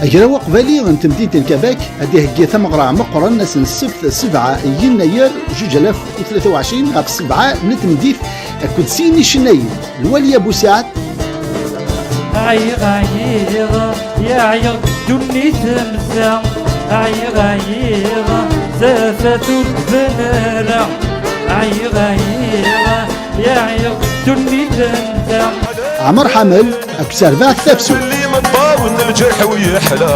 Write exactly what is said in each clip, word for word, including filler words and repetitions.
Agraw aqbayli n temdint n Kabak ad d-iheggi tameɣra meqqren ass n ssebt sebɛa yennayer zuǧ alaf u tlata u ɛecrin ɣef sebɛa n tmeddit akked sin icennayen, Lwali Abusaɛd, Ɛyiɣ, ɛyiɣ, yeɛyiɣ deg ddunit am ta. Ɛyiɣ, ɛyiɣ, tafat ur tban ara. Ɛyiɣ, ɛyiɣ, yeɛyiɣ deg ddunit am ta. Ɛmer Ḥamel akked terbaɛt tafsut. Fell-i meṭṭawen lǧerḥ u yeḥla,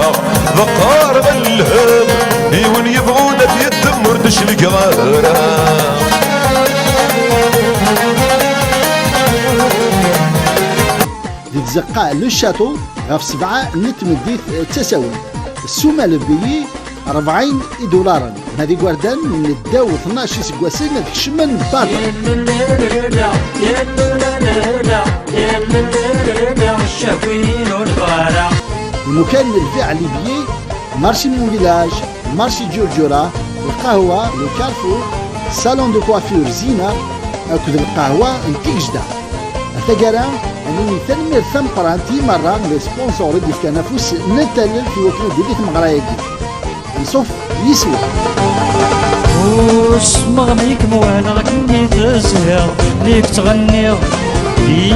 d qqar d lhem, i win yebɣun ad yeddem ur d-cligeɣ ara. Di tzeqqa Le Château ɣef sebɛa n tmeddit d tasawent. Ssuma lebbiyi rebɛin idularen. Ma d igerdan n ddaw tnac iseggasen ad kecmen baṭel. Imukan n lbiɛ n les billets, marché n mon village, marché Ǧurǧura, lqahwa, le carrefour, salon de coiffure Zina, akked lqahwa n Tigejda. Ar taggara, ad nini tanemmirt tameqqrant i merra les sponsors i d-yefkan afus n tallelt i wakken ad d-tili tmeɣra-agi. Anṣuf yis-wen. Usmeɣ mi kem-walaɣ, kemmi tezhiḍ, mi k-ttɣenniɣ. Di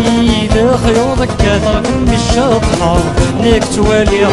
lexyuḍ kkateɣ, kemmi ceṭṭḥeɣ, mi k-ttwaliɣ.